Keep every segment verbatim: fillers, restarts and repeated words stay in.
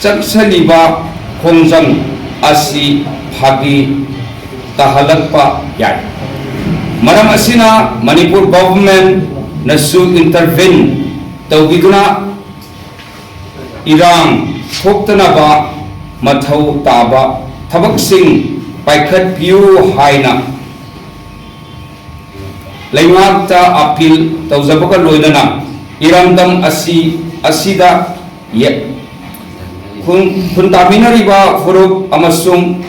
ꯆꯠꯁꯤꯜꯂꯤꯕ ꯈꯣꯡꯖꯪ ꯑꯁꯤ ꯐꯥꯒꯤ ꯇꯥꯍꯜꯂꯛꯄ ꯌꯥꯏ꯫ ꯃꯔꯝ ꯑꯁꯤꯅ ꯃꯅꯤꯄꯨꯔ ꯒꯣꯚꯔꯟꯃꯦꯟꯠꯅꯁꯨ ꯏꯟꯇꯔꯚꯤꯟ ꯇꯧꯕꯤꯗꯨꯅ ꯏꯔꯥꯡ ꯊꯣꯛꯇꯅꯕ ꯃꯊꯧ ꯇꯥꯕ ꯊꯕꯛꯁꯤꯡ ꯄꯥꯏꯈꯠꯄꯤꯌꯨ ꯍꯥꯏꯅ ꯂꯩꯉꯥꯛꯇ ꯑꯄꯤꯜ ꯇꯧꯖꯕꯒ ꯂꯣꯏꯅꯅ ꯏꯔꯝꯗꯝ ꯑꯁꯤ, ꯑꯁꯤꯗ ꯌꯦ-, ꯈꯨꯟ-, ꯈꯨꯟꯗꯥꯃꯤꯟꯅꯔꯤꯕ ꯐꯨꯔꯨꯞ ꯑꯃꯁꯨꯡ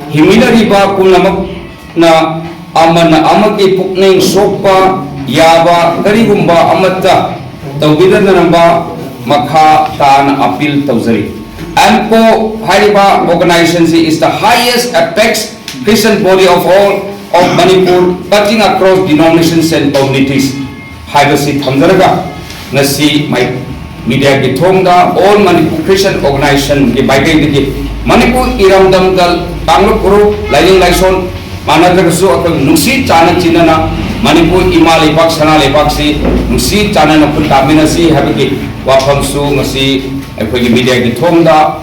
ꯍꯤꯡꯃꯤꯟꯅꯔꯤꯕ ꯄꯨꯝꯅꯃꯛꯅ ꯑꯃꯅ ꯑꯃꯒꯤ ꯄꯨꯛꯅꯤꯡ ꯁꯣꯛꯄ ꯌꯥꯕ ꯀꯔꯤꯒꯨꯝꯕ ꯑꯃꯠꯇ ꯇꯧꯕꯤꯗꯅꯕ ꯃꯈꯥ ꯇꯥꯅ ꯑꯄꯤꯜ ꯇꯧꯖꯔꯤ꯫ ꯑꯦꯝꯀꯣ ꯍꯥꯏꯔꯤꯕ organization ꯁꯤ is the highest apex Christian body of all of Manipur, cutting across denominations and communities ꯍꯥꯏꯕꯁꯤ ꯊꯝꯖꯔꯒ, ꯉꯁꯤ ꯃꯤꯗꯤꯌꯥꯒꯤ ꯊꯣꯡꯗ All Manipur Christian Organization ꯒꯤ ꯃꯥꯏꯀꯩꯗꯒꯤ ꯃꯅꯤꯄꯨꯔ ꯏꯔꯝꯗꯝꯗ ꯀꯥꯡꯂꯨꯞ ꯐꯨꯔꯨꯞ, ꯂꯥꯏꯅꯤꯡ ꯂꯥꯏꯁꯣꯟ ꯃꯥꯟꯅꯗ꯭ꯔꯒꯁꯨ ꯑꯩꯈꯣꯏ ꯅꯨꯡꯁꯤ ꯆꯥꯟꯅ ꯆꯤꯟꯅꯅ ꯃꯅꯤꯄꯨꯔ ꯏꯃꯥ ꯂꯩꯕꯥꯛ, ꯁꯅꯥ ꯂꯩꯕꯥꯛꯁꯤ ꯅꯨꯡꯁꯤ ꯆꯥꯟꯅꯅ ꯈꯨꯟ ꯇꯥꯃꯤꯟꯅꯁꯤ ꯍꯥꯏꯕꯒꯤ ꯋꯥꯐꯝꯁꯨ ꯉꯁꯤ ꯑꯩꯈꯣꯏꯒꯤ ꯃꯤꯗꯤꯌꯥꯒꯤ ꯊꯣꯡꯗ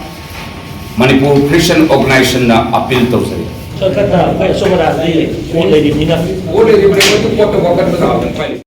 ꯃꯅꯤꯄꯨꯔ ꯈ꯭ꯔꯤꯁꯇꯤꯌꯟ ꯑꯣꯔꯒꯅꯥꯏꯖꯦꯁꯟꯅ ꯑꯄꯤꯜ ꯇꯧꯖꯔꯤ꯫ ꯁꯔꯀꯥꯔꯅ ꯑꯩꯈꯣꯏ ꯑꯁꯣꯛ ꯑꯔꯥꯟꯗꯤ ꯄꯣꯠ ꯂꯩꯔꯤꯕꯅꯤꯅ꯫ ꯄꯣꯠ ꯂꯩꯔꯤꯕꯅꯤ, ꯃꯗꯨ ꯄꯣꯠꯇꯣ ꯋꯥꯀꯠꯄ ꯇꯥꯕꯅꯤ꯫